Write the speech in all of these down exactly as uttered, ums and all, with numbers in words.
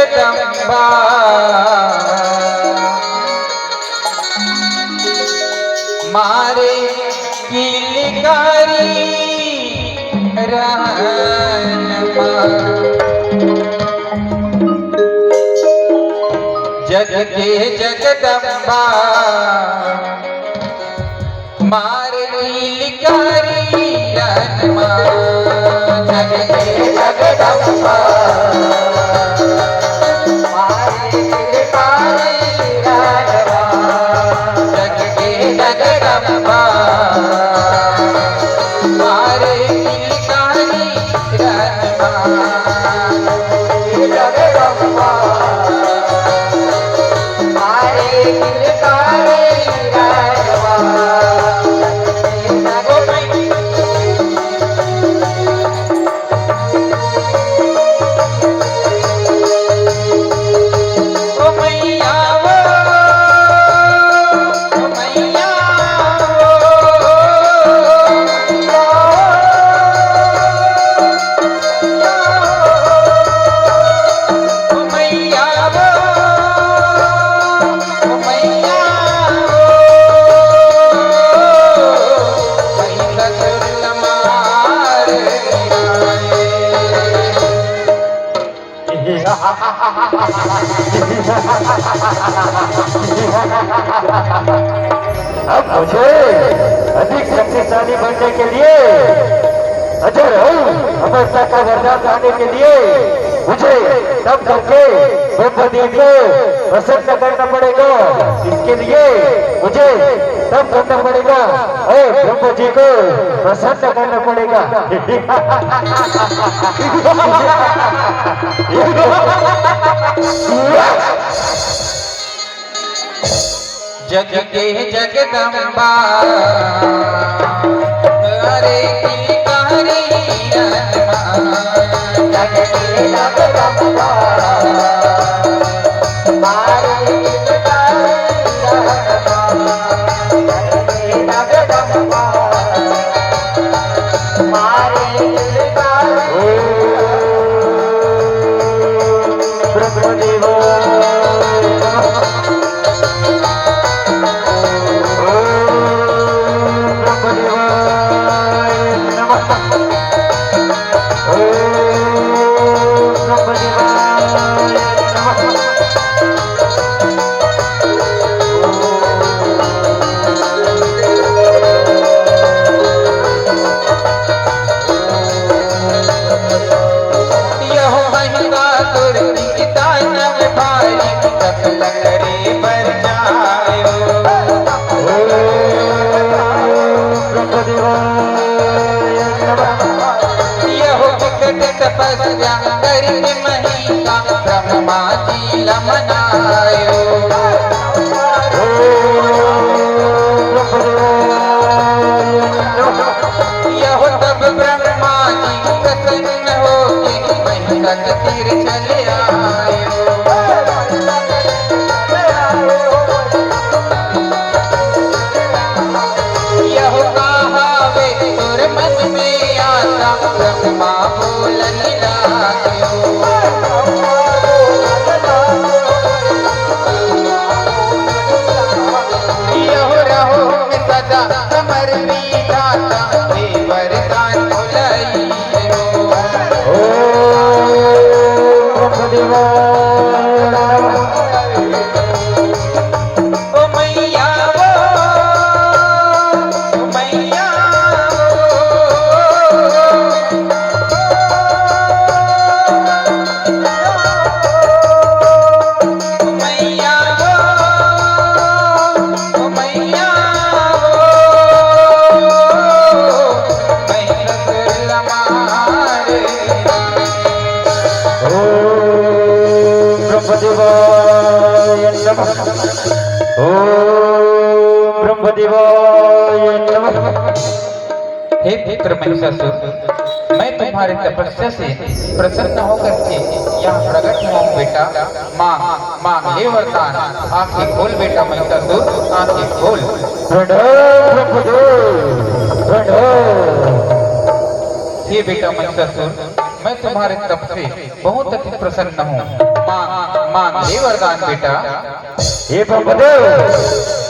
जगदम्बा मारे किलकारी रहन मा। जग के जगदम्बा मारे किलकारी रहन मा। जग के जगदम्बा मारे किलकारी रहन मा। जग के जगदम्बा मारे किलकारी रहन मा। जगदम्बा मारे किलकारी रहन मा। ओ मैया वो, ओ मैया वो, ओ मैया वो, ओ मैया वो, महिषासुर मार गिराए। अब मुझे अधिक शक्तिशाली बनने के लिए, अजर हूँ, अमरता का वरदान पाने के लिए मुझे तप करके ब्रह्मदेव को प्रसन्न करना पड़ेगा। इसके लिए मुझे तप करना पड़ेगा और ब्रह्मा जी को प्रसन्न करना पड़ेगा। जग के जगदम्बा, अरे किलकारी रहन मा। जग के जगदम्बा, अरे किलकारी रहन मा। जग के जगदम्बा, मारे किलकारी। ब्रह्मदेवाय नमः। ओम ब्रह्मदेवाय नमः। ओम ब्रह्मदेवाय नमः। यहो महिषासुर के दानव भारी, सकल करे बर जायो। ओम ब्रह्मदेवाय नमः। यहो विकट तपस्या करके महिषा ब्रह्मा जी ल मनायो। यहो तब ब्रह्मा जी प्रसन्न होके महिषा के तीर चले आयो। यहो कहावे तोर मन में आशा, ब्रह्मा बोलन लाग्यो। यहो रहो सदा अमर विधाता, दे वरदान भुलाई। ओम ब्रह्मदेवाय नमः। ओ मैया वो, ओ मैया वो, ओ मैया वो, ओ मैया वो, महिषासुर मारे। ओम ब्रह्मदेवाय नमः। ओम ब्रह्मदेवाय नमः। हे पुत्र महिषासुर, मैं तुम्हारे तपस्या से प्रसन्न होकर के यहाँ प्रकट हुआ हूँ बेटा। मांग, मांग ले वरदान। आंखें खोल बेटा महिषासुर, आंखें खोल। प्रणाम प्रभुदेव, प्रणाम। हे बेटा महिषासुर, मैं तुम्हारे तप से बहुत अति प्रसन्न हूँ। मांग, मांग ले वरदान बेटा। हे ब्रह्मदेव,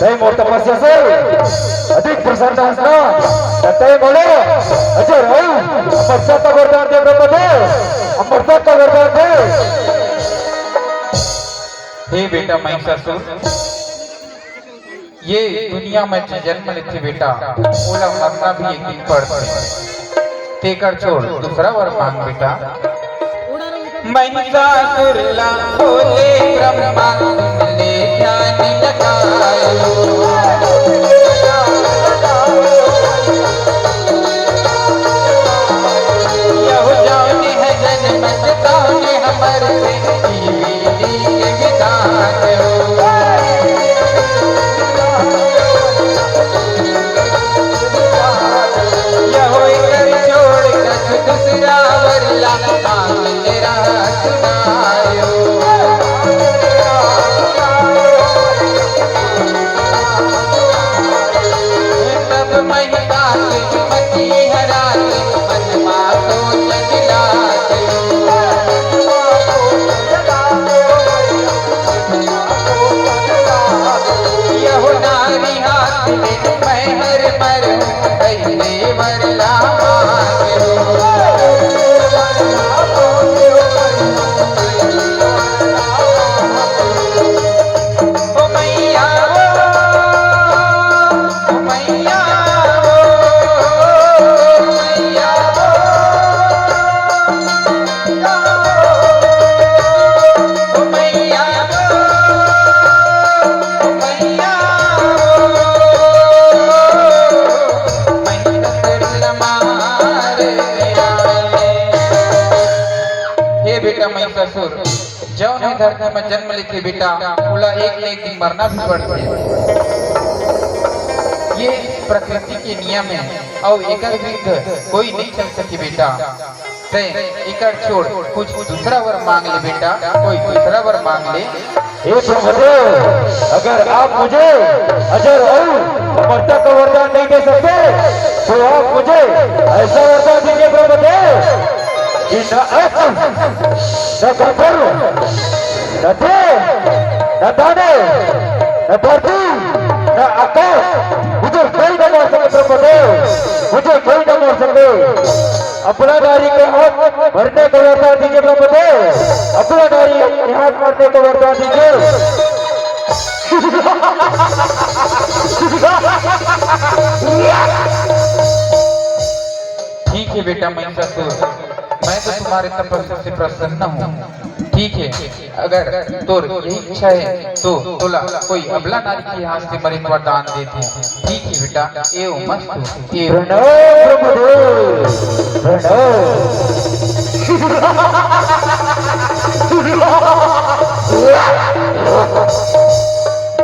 तैं मोर तपस्या से अधिक प्रसन्न हस ना, त तैं मोला अजर अउ अमरता का वरदान दे ब्रह्मदेव, अमरता का वरदान दे। हे बेटा महिषासुर, ये दुनिया में जो जन्म लेथे बेटा, ओला मरना भी एक दिन पड़थे। तेकर छोड़, दूसरा वर मांग बेटा। महिषासुर ला बोले ब्रह्मा, तुमने ध्यान लगायो। यहु जौन है जन्मत तौन हमर से, जीवी जी के विधान हो। यहो एकर छोड़ कछु दूसरा वरला, मांग तेरा सुनायो। तब महिषासुर मति हरा के, मन मा सोच लागे। यहो नारी हाथ में मैं हर मरूं, कैसे वर लागे। ओ मैया ओ, ओ मैया ओ, ओ मैया ओ। हे बेटा महिषासुर, जौन हे धरती में जन्म लेथे बेटा, ओला एक न एक दिन मरना भी पड़थे। ये प्रकृति के नियम हे, अउ एकर विरुद्ध कोई नहीं चल सके बेटा। तैं एकर छोड़, कुछ दूसरा वर मांग ले बेटा, कोई दूसरा वर मांग ले। हे ब्रह्मदेव, अगर आप मुझे अजर अउ अमरता का वरदान नहीं दे सकते, तो आप मुझे ऐसा वरदान दीजिए ब्रह्मदेव, कि न अस्त्र, न गंधर्व, न देव, न दानव, न धरती, न आकाश, मुझे कोई न मार सके ब्रह्मदेव, मुझे कोई न मार सके। अपना नारी के हाथ मरने को वरदान दीजिए ब्रह्मदेव, अपना नारी के हाथ मरने को वरदान दीजिए। ठीक है बेटा महिषासुर, मैं तो तुम्हारे तपस्या से प्रसन्न हूँ। ठीक है, अगर तोर यही इच्छा है तो तोला कोई अबला नारी के हाथ से मरे के वरदान देत हूँ। ठीक है बेटा, एव मस्तु, एव प्रणव ब्रह्मदेव, प्रणव।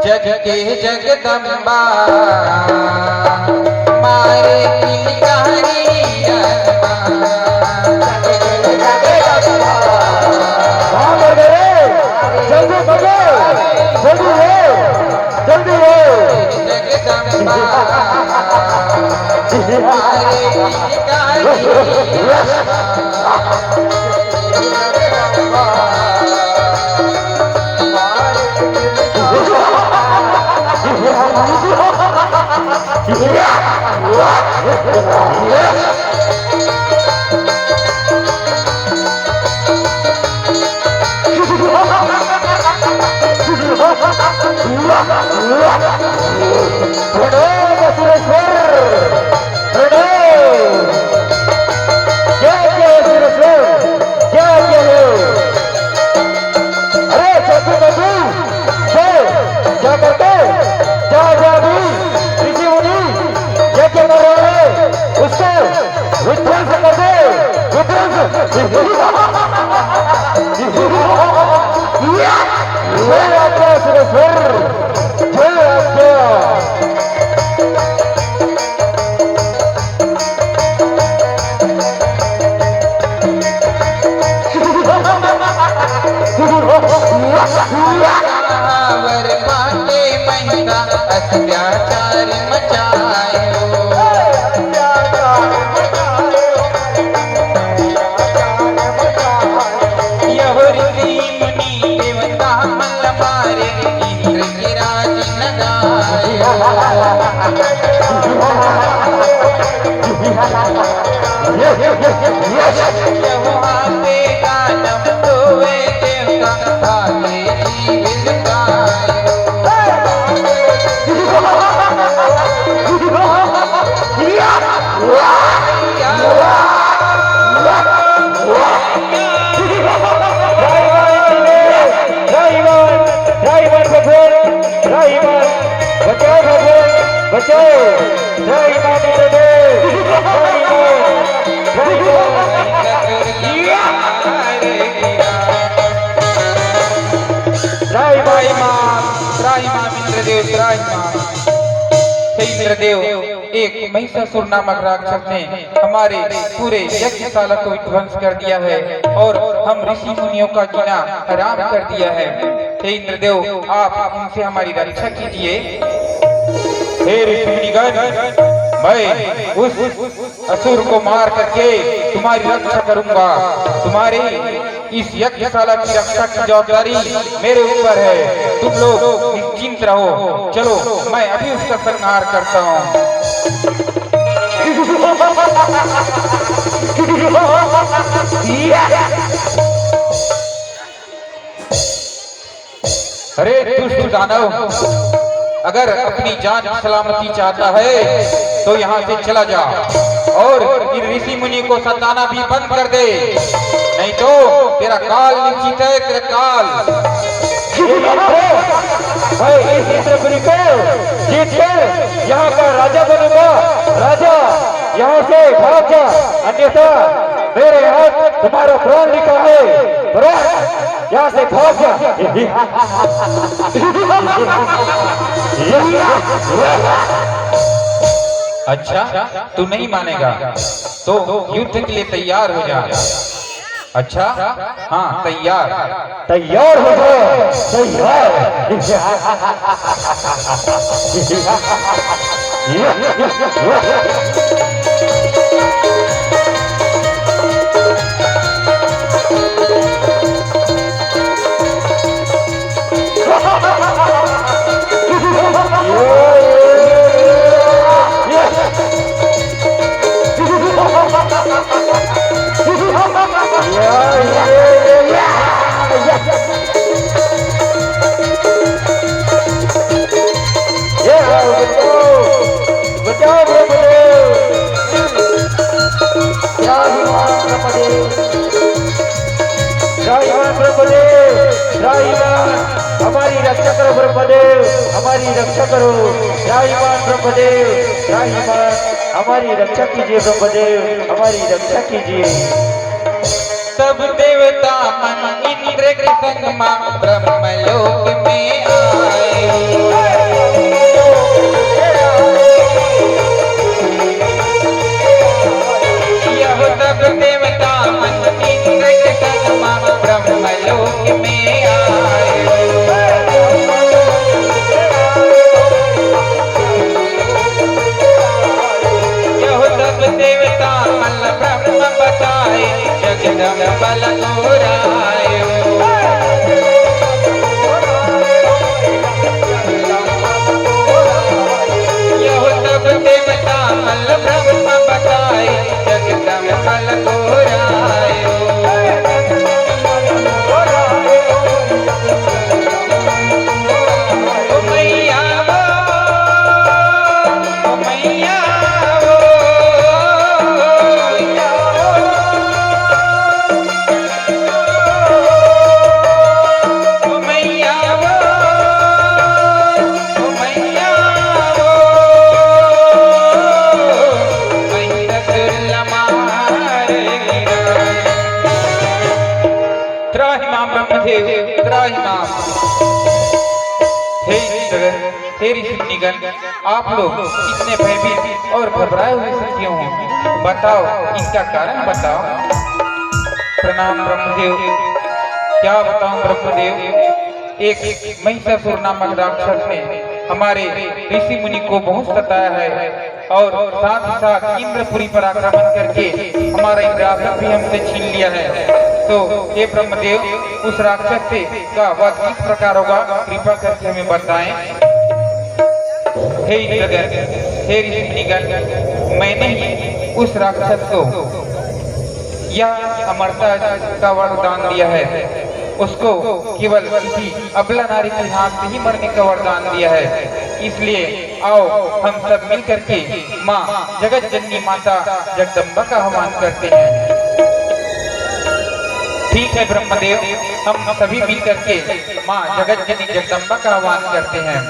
जग के जगदम्बा, मारे किलकारी अम्बा। कहाँ मर गए रे? जल्दी मर गए, जल्दी हो, जल्दी हो। जगदम्बा, मारे किलकारी अम्बा। प्रणव सुरेश्वर, प्रणव। क्या क्या है सुरेश्वर, क्या क्या है? अरे शंभू मंजू, जा, जा करके, जा, जा भी, ऋषि मुनि, यज्ञ कर रहे हैं, उसको राहिमान, राहिमान, राहिमान, बचाओ भगवान, बचाओ। जय माता दी, जय माता, जय माता। जय माता। त्राहिमाम, त्राहिमाम इंद्रदेव, त्राहिमाम। हे इंद्रदेव, एक महिषासुर नामक राक्षस ने हमारे पूरे यज्ञशाला को ध्वंस कर दिया है और हम ऋषि मुनियों का जीना हराम कर दिया है। हे इंद्रदेव, आप उनसे हमारी रक्षा कीजिए। हे ऋषि मुनिगण, मैं उस असुर को मार करके तुम्हारी रक्षा करूंगा। तुम्हारी इस यज्ञशाला की रक्षा की जवाबदारी मेरे ऊपर है। तुम लोग निश्चिंत रहो। चलो, मैं अभी उसका संहार करता हूँ। अरे दुष्ट दानव, अगर अपनी जान की सलामती चाहता है तो यहाँ से चला जा और इन ऋषि मुनि को सताना भी बंद कर दे, नहीं तो तेरा काल निश्चित है, तेरा काल। मैं इस इंद्रपुरी को जीत कर यहाँ का राजा बनूंगा। राजा, यहाँ से भाग जा, अन्यथा मेरे हाथ तुम्हारा प्राण लिखा है। प्राण, यहाँ से भाग जा। अच्छा, तू नहीं मानेगा तो युद्ध के लिए तैयार हो जा। अच्छा, हाँ, तैयार। तैयार हो जा, तैयार। ये आओ, बचाओ, बचाओ ब्रह्मदेव। त्राहिमाम ब्रह्मदेव, त्राहिमाम ब्रह्मदेव, त्राहिमाम, हमारी रक्षा करो ब्रह्मदेव, हमारी रक्षा करो। त्राहिमाम ब्रह्मदेव, त्राहिमाम, हमारी रक्षा कीजिए ब्रह्मदेव, हमारी रक्षा कीजिए। सब देवता मन इंद्र के संग मा ब्रह्मलोक में आए। यह सब देवता मन इंद्र के संग मा ब्रह्मलोक में आए। यह सब देवता मल्ल ब्रह्म बताए, जगदम्ब बल गोरायो। यह सब देवता मल्ल ब्रह्म बताए, जगदम्ब बल गोरायो। ओ मैया वो, ओ मैया वो, ओ मैया वो, ओ मैया वो, महिषासुर मार गिरा। त्राहिमाम ब्रह्मदेव, त्राहिमाम। हे इंद्र, हे ऋषि मुनिगण, आप लोग इतने भयभीत और घबराए हुए से क्यों हो? बताओ, इनका कारण बताओ। प्रणाम ब्रह्मदेव। क्या बताऊं ब्रह्मदेव, एक महिषासुर नामक राक्षस ने हमारे ऋषि मुनि को बहुत सताया है और साथ ही साथ इंद्रपुरी पर आक्रमण करके हमारा इंद्रासन भी हमसे छीन लिया है। तो हे ब्रह्मदेव, उस राक्षस से का वध किस प्रकार होगा, कृपा करके हमें बताएं। हे इंद्रगण, हे ऋषि मुनिगण, मैंने ही उस राक्षस को यह अमरता का वरदान दिया है। उसको केवल किसी अबला नारी के हाथ से ही मरने का वरदान दिया है। इसलिए आओ, हम सब मिल करके माँ जगत जननी माता जगदम्बा का आह्वान करते हैं। ठीक है ब्रह्मदेव, हम सभी मिल करके माँ जगत जननी जगदम्बा का आह्वान करते हैं।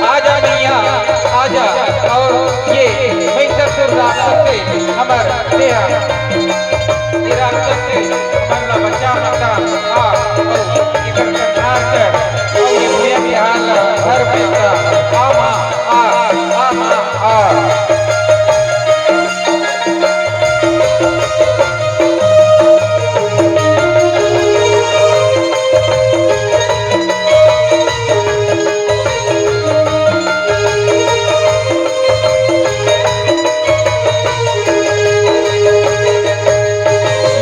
आजा मैया, आजा। और ये महिषासुर राक्षस से हमर देहा, ये राक्षस से हमर ला बचा माता। आ, और इधर संहार कर, और ये भैया के हाथ ला हर पैसा। आ माँ, आ, आ माँ, आ।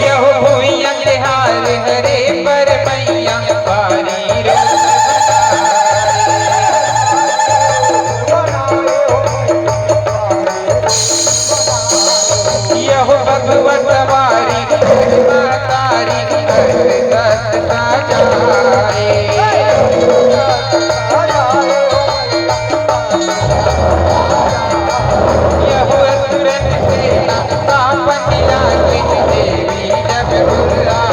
यहो भुइयां के हाल हरे पर मैया भारी रूप यहो भगवत वारी महिमा तारी हर दस का जाए। यहो असुरन सेना कांपत लागे देवी जब बुलाए।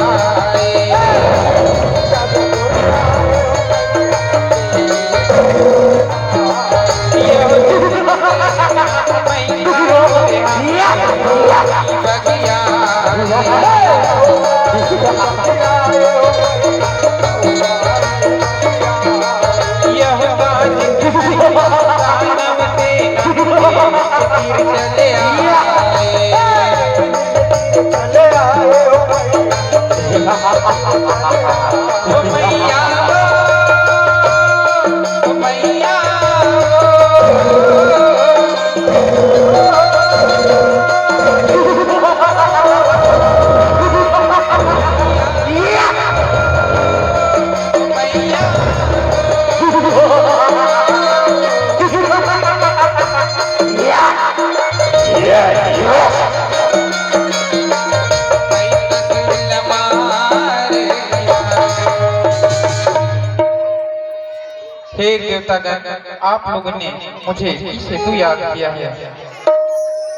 हे देवतागण, आप लोगों ने मुझे इस हेतु याद किया है।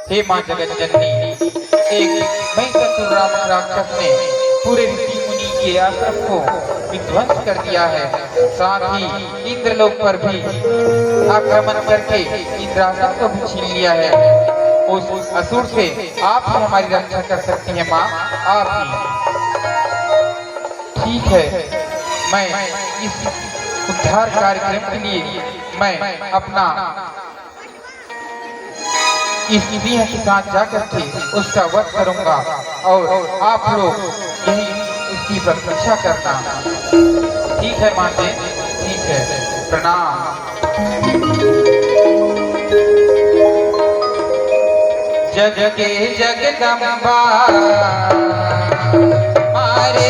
हे माँ जगत जननी, एक महिषासुर नामक राक्षस ने पूरे ऋषि मुनि के आश्रम को विध्वंस कर दिया है, साथ ही इंद्रलोक पर भी आक्रमण करके इंद्रासन को भी छीन लिया है। उस असुर से आप ही हमारी रक्षा कर सकती हैं माँ, आप ही। ठीक है, मैं इस उद्धार कार्यक्रम के लिए मैं अपना इस सिंह के साथ जाकर के उसका वध करूंगा और आप लोग यही उसकी प्रतीक्षा करना। ठीक है माते, ठीक है, प्रणाम। जग के जगदम्बा मारे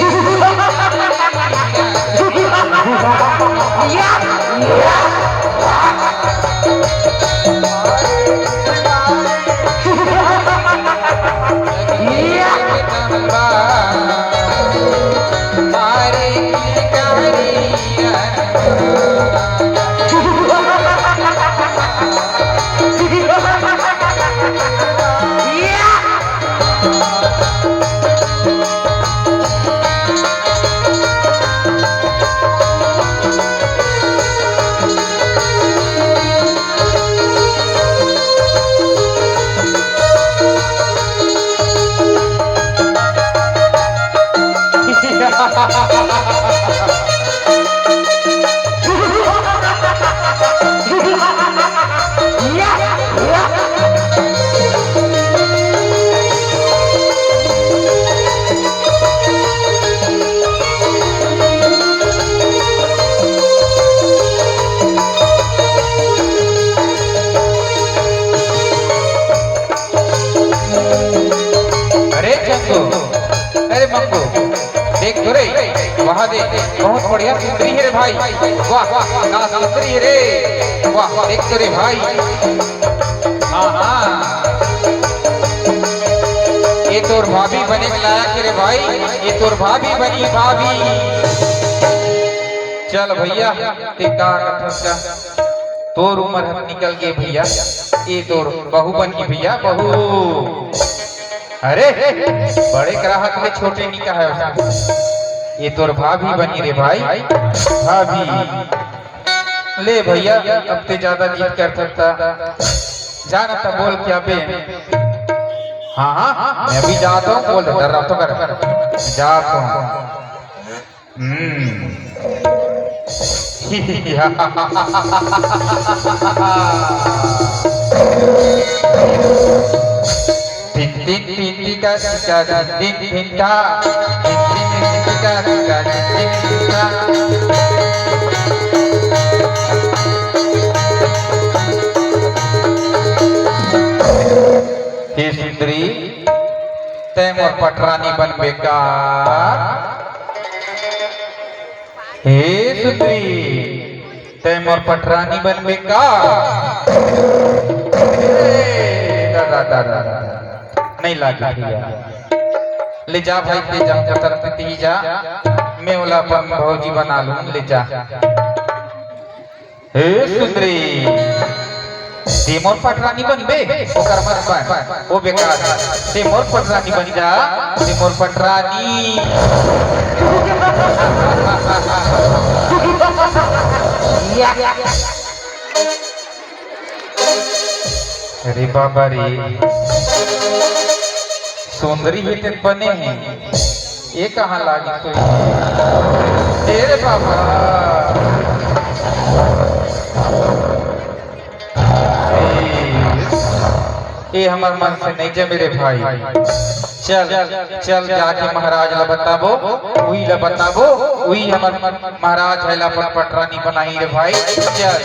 दे, बहुत बढ़िया सुंदरी हे रे भाई। वाह, का सुंदरी हे रे। वाह, देख तो रे भाई। हाँ, हाँ। ये तोर भाभी बने के लायक हे रे भाई। ये तोर भाभी बनी भाभी। चल भैया, ते का करथस का? तोर उमर ह निकल गे भैया। ये तोर बहू बनी भैया, बहू। अरे, बड़े कराहत ले छोटे नी कहाय। ये तोर भाभी बनी रे भाई, भाभी। ले भैया, अब ते ज्यादा जिद करथस त, जा ना त बोल के आबे। हाँ, हाँ, मैं भी जात हूँ, बोल, डर्राथों कर, जात हूँ। हम्म। टिन टिन टिन टिका टिका टिन टिन टिन टा। टिन टिन टिन टिका टिका टिन टिन टिन टा। हे सुंदरी, तैं मोर पटरानी बनबे का? हे सुंदरी, तैं मोर पटरानी बनबे का? ए, दा, दा, दा, दा, दा। नहीं लागे भैया। ले जा भाई, ते जा, पटर ते जा। मैं ओला अपन भौजी बना लूं, ले जा। हे सुंदरी, ते मोर पटरानी बनबे? ओकर मत बन, ओ बेकार। ते मोर पटरानी बन जा, ते मोर पटरानी। अरे बाबा रे, सुंदरी हे ते बने हे। ये कहाँ लागिस होही? ए रे बाबा। ए, ये हमर मन से नहीं जमे रे भाई। चल, चल जाके महाराज ला बताबो, उही ला बताबो, उही हमर महाराज हे ला अपन पटरानी बनाही रे भाई। चल।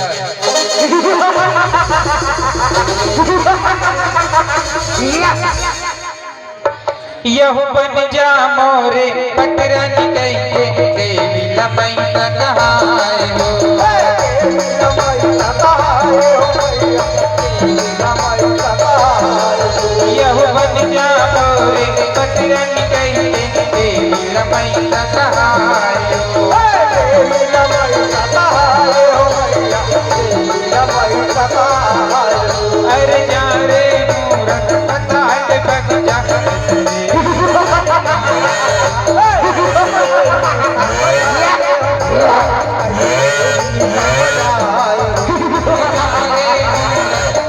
यहू बन जा मोरे पटरानी कहिके देवी लमई सगहाय हो। यहू बन जा मोरे पटरानी कहिके देवी लमई सगहाय हो। अरे जा रे मूरख, पताल बन जा।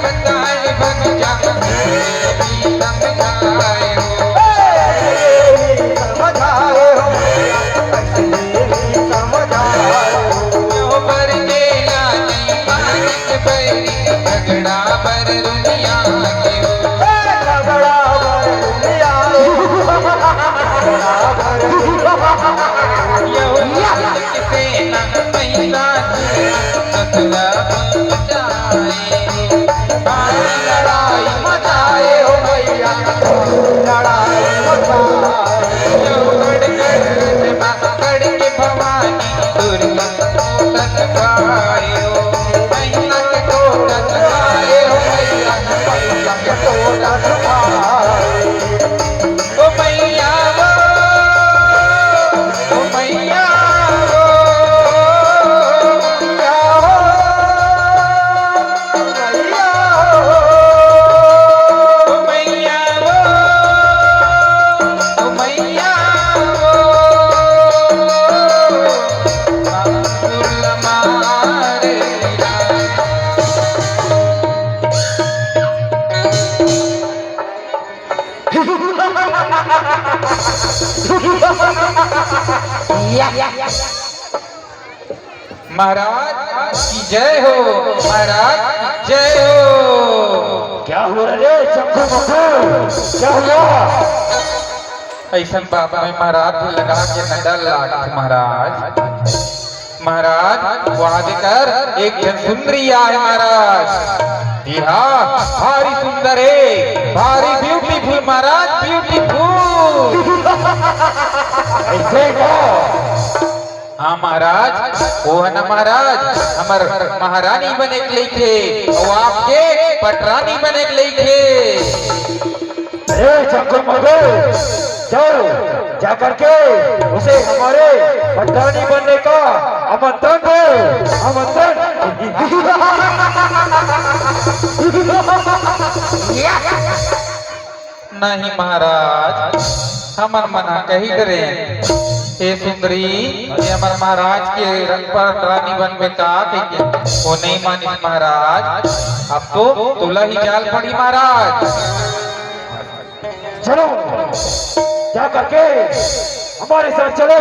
पताल बन जा। समझाए हो। समझाए हो। समझाए हो। झगड़ा बर दुनिया के हो। झगड़ा बर दुनिया के हो। झगड़ा बर दुनिया के हो। सेना पैसा से मतलब बचाए। भारी लड़ाई मचाए हो भैया, लड़ाई मचाए। पकड़ के भवानी दुर्गा मोदन गायो, मैया के मोदन गायो, मैया के मोदन गायो। ओ मैया वो, ओ मैया वो, मैया वो, ओ मैया वो, ओ मैया वो। महाराज की जय हो, महाराज की जय हो। क्या हुआ रे चंपू मप्पू, क्या हुआ? अइसन बात में महाराज भी लगा के न डर लाग महाराज। महाराज, वहां देखर एक झन सुंदरी आए महाराज। जी हाँ, भारी सुंदर है, भारी beautiful महाराज, beautiful। ऐसे का? हाँ महाराज, वो है ना महाराज, हमर महारानी बने के लइक हे, अउ आपके पटरानी बने के लइक हे। अरे चंगू मगू, जाओ, जा करके उसे हमारे पटरानी बनने का आमंत्रण दो, आमंत्रण। नहीं महाराज, हमन मना कही डरेन। हे सुंदरी, ये हमर महाराज के पटरानी बनबे का कहिके, वो नहीं मानिस महाराज। अब तो तोला ही जाल पड़ी महाराज। चलो, जा करके हमारे साथ चलो,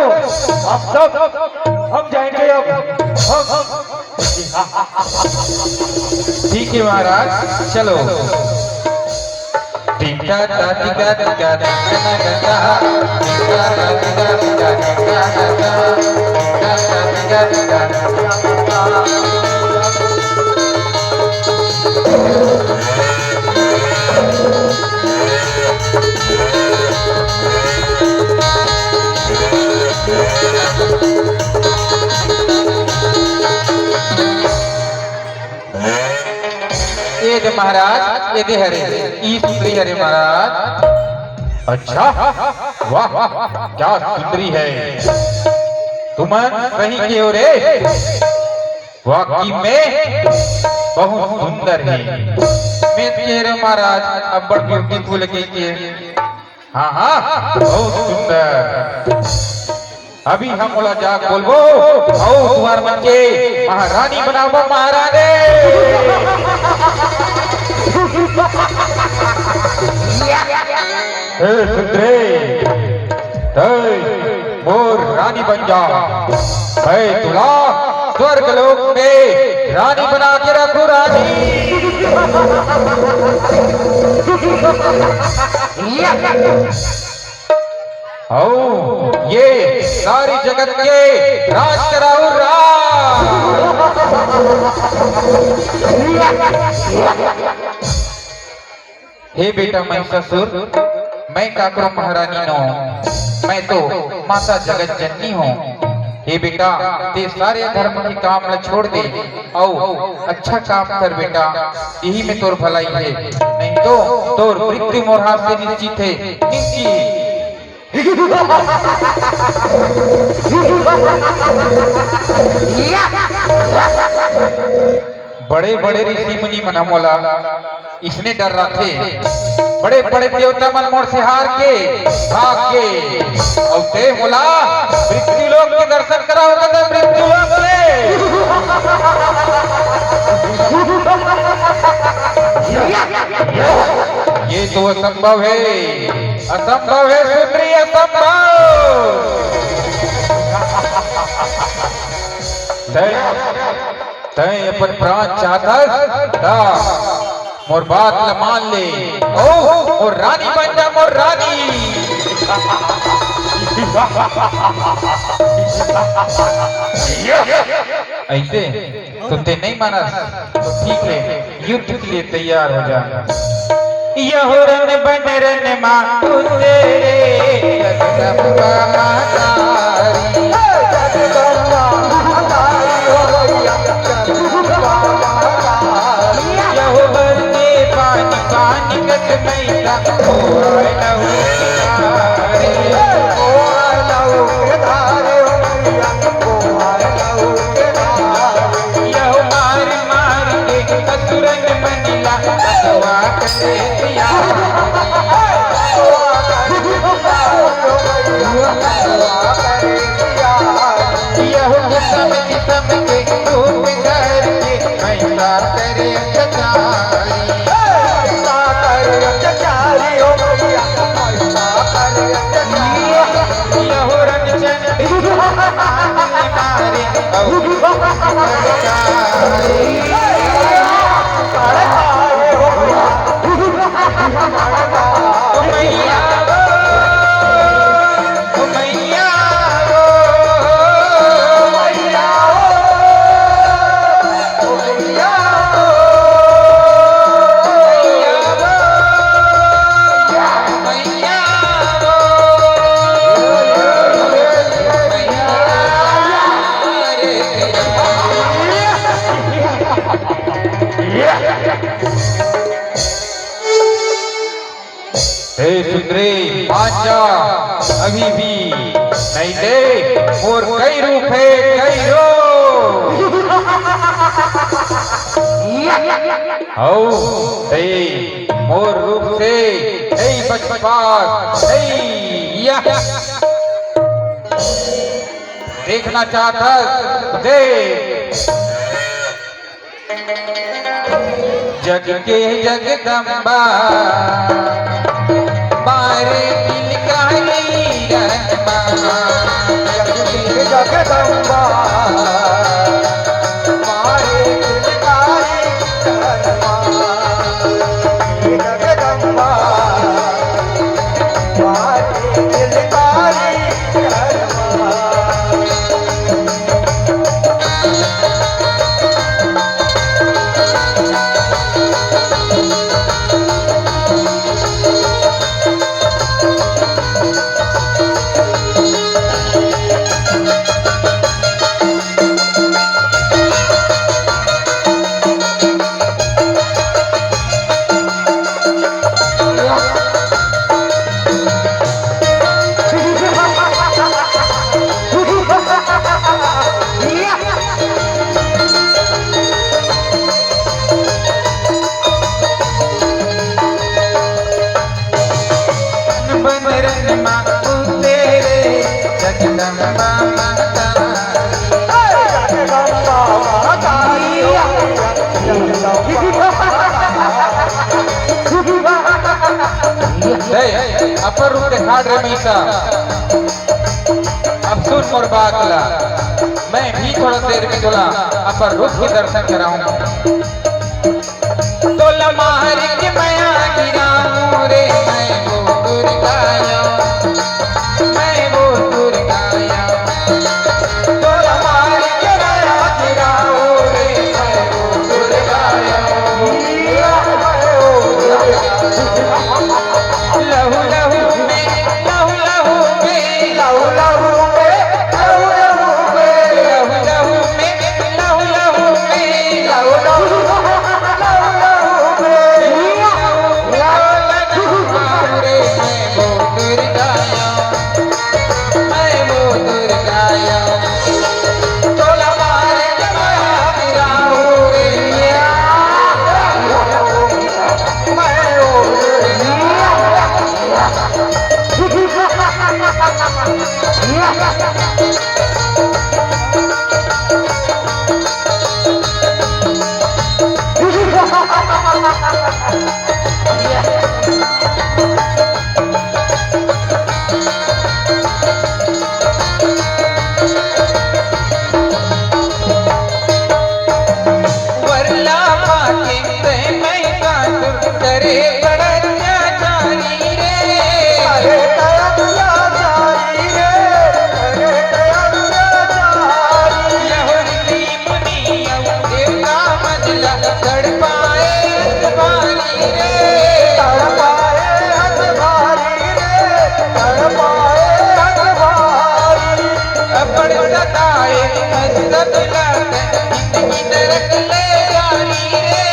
आप सब, हम जाएंगे अब, हम। ठीक है महाराज, चलो। टिका टा टिका टिका टिका टिका, टिका टा टिका टिका टिका टिका, टिका टा टिका टिका टिका टिका। ये दे महाराज, ये दे हरे, ई सुंदरी हरे महाराज। अच्छा, वाह, क्या सुंदरी है। तुमन सही कहे हो रे, वाकई में बहुत सुंदर है। मैं कहे रे महाराज, अब्बड़ beautiful कहिके। हाँ, हाँ, बहुत सुंदर। अभी हम ओला जाके बोलबो, अउ तुहर मन के महारानी बनाबो महारानी। हे सुंदरी, तैं मोर रानी बन जा, मैं तुला स्वर्ग लोक में रानी बना के रखूं रानी। अउ ये सारी जगत के राज कराऊ राज। हे बेटा महिषासुर, मैं काकरो महारानी नों, मैं तो माता जगत जननी हूँ। हे बेटा, ते सारे अधर्म के काम ल छोड़ दे, अउ अच्छा काम कर बेटा, इही में तोर भलाई हे, नहीं तो तोर मृत्यु मोर हाथ से निश्चित हे, निश्चित। बड़े बड़े ऋषि मुनि मन ह मोला इसने डर्राथे। बड़े बड़े देवता मन मोर से हार के भाग गे, अउ ते मोला मृत्यु लोक के दर्शन कराओ, कहते मृत्यु लोक ले। ये तो असंभव है, असंभव है सुंदरी, असंभव। तैं तैं अपन प्राण चाहथस, त मोर बात ल मान ले। ओ, मोर रानी बन जा, मोर रानी। अइसे तो ते नहीं मानस, तो ठीक है, युद्ध के लिए तैयार हो जा। यहो रन बन रन मा उतरे, जगदम्बा महतारी। यहो भर के पानी, पानी कस मैला, ओ लहू के धारे। यहो मार मार के असुरन मन ला, बसवा करे पिया। यहो किसम किसम के रूप धर के, महिषा करे अत्याचारी। यहो रंग चंडी मारे, अहो अत्याचारी। हे सुंदरी, बाँच जा, अभी भी नइ ले, मोर कई रूप हे, कई रूप। हौ, ते मोर रूप से नइ बच पास, नइ। या। देखना चाहत हस, देख। जग के जगदम्बा, मारे किलकारी रमा। जग के जगदम्बा, मारे किलकारी रमा। जगदम्बा, मारे किलकारी रमा। दे, अपर रूप दिखा रे मीसा। अब सुन मोर बात ला, मैं भी थोड़ा देर में तोला अपर रूप के दर्शन कराऊं। तोला मार के मया गिराऊं रे, मैं वो दुर्गाया। मैं वो दुर्गाया। तोला मार के मया गिराऊं रे, मैं वो दुर्गाया। लहू लहू में, लहू लहू में, लहू लहू में, लहू लहू में, लहू लहू में, लहू लहू में, लहू लहू, लहू लहू में, लहू लहू में, लहू लहू में, मैं वो दुर्गाया। तोला मारे के मैं गिराऊं रे। मैं वो दुर्गाया। वरला पाके तैं मैं का दुख करे बड़ अत्याचारी रे। अरे अत्याचारी रे, अरे अत्याचारी। यहो ऋषि मुनि अउ देवता मन ला तड़पाए हंस भारी रे। तड़पाए हंस भारी रे, तड़पाए हंस भारी। अपन सताए हंस दुलार जिंदगी नरक ले जानी रे।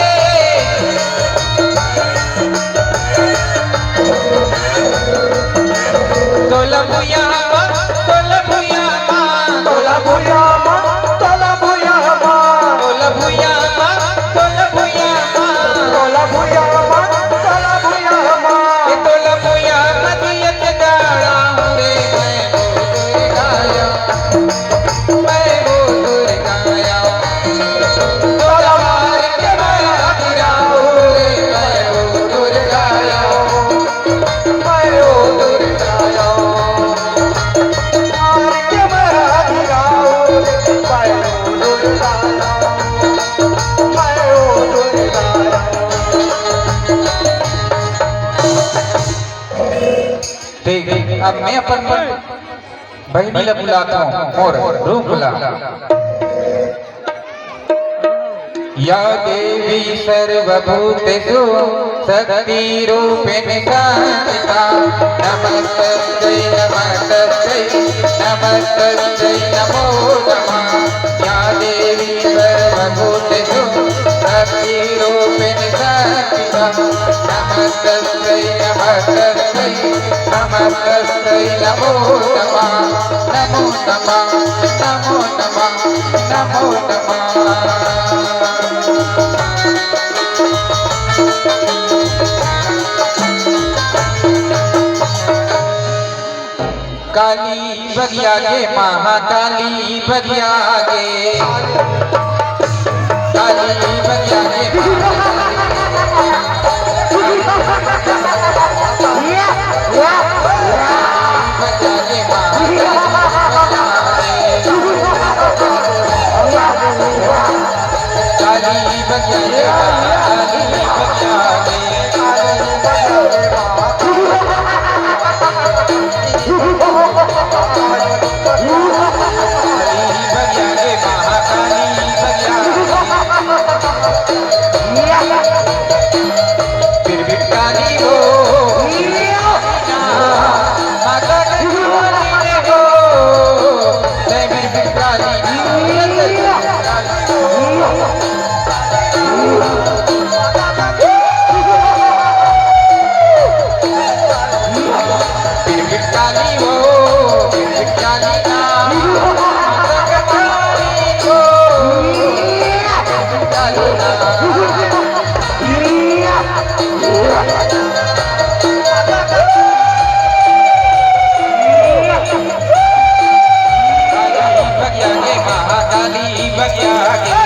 तोला भुइयां मा, तोला भुइयां मा, तोला भुइयां मा, तोला भुइयां मा, तोला भुइयां मा, तोला भुइयां मा, तोला भुइयां मा, तोला भुइयां मा, ए तोला भुइयां मा दियत डाला हूँ रे मैं वो दुर्गाया। मैं वो दुर्गाया। तोला मार के मैं गिराऊं रे मैं वो दुर्गाया। मैं वो दुर्गाया। मार के मैं गिराऊं रे मैं वो दुर्गाया। मैं वो दुर्गाया। ठीक, अब मैं अपन बहिनी ला बुलात हूँ, मोर रूप ला। या देवी सर्वभूतेषु शक्तिरूपेण संस्थिता। नमस्तस्यै, नमस्तस्यै, नमस्तस्यै नमो नमः। या देवी नमो नमः, नमो नमः, नमो नमः, नमो नमः। काली बगिया गे, महाकाली बगिया गे, काली बगिया गे, महाकाली बगिया गे, महाकाली बगिया गे, काली बगिया गे, महाकाली बगिया गे।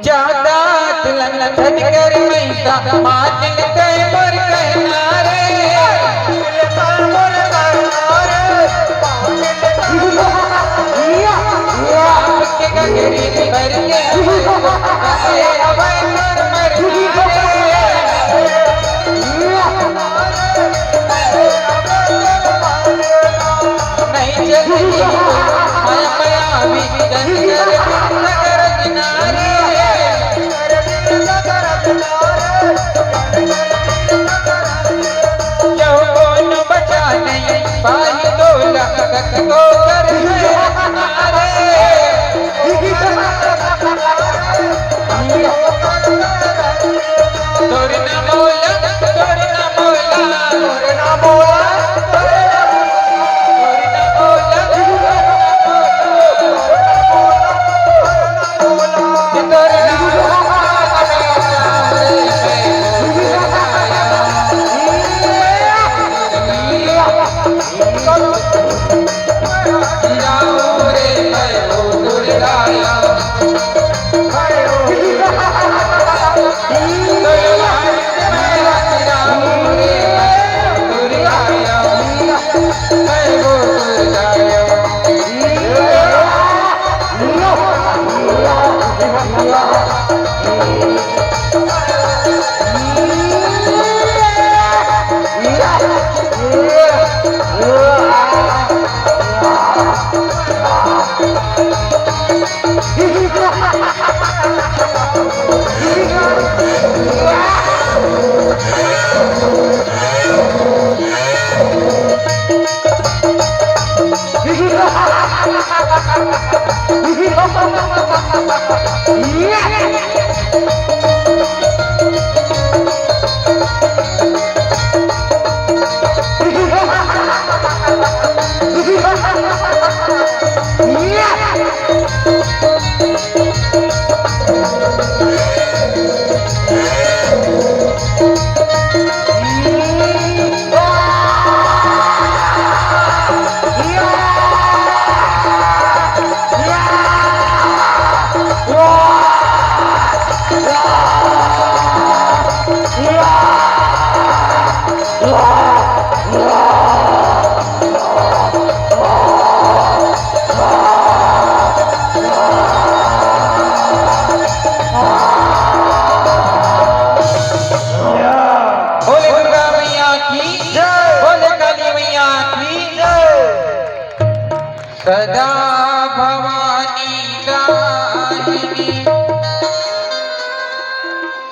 जादा तुलन धन कर मैसा, मानिन तय मोर कहना रे। आपके गगरी भर के, अबे मोर मरना रे। नहीं चली माया मायावी जन कर बिन कर किनारे।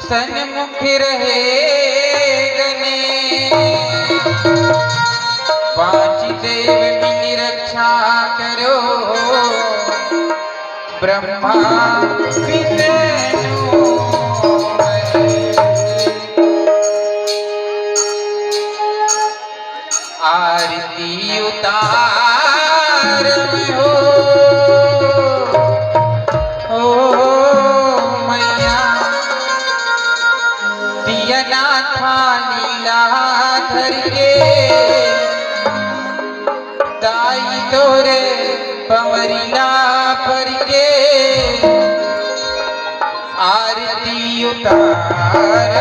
सन्मुख रहे गने, पांच देव मिल रक्षा करो, ब्रह्मा विष्णु महेश। आरती उतार में हो, ओ मैया, दिया ना थाली ला धर के, दाई तोरे पंवरिया पर के, आरती उतार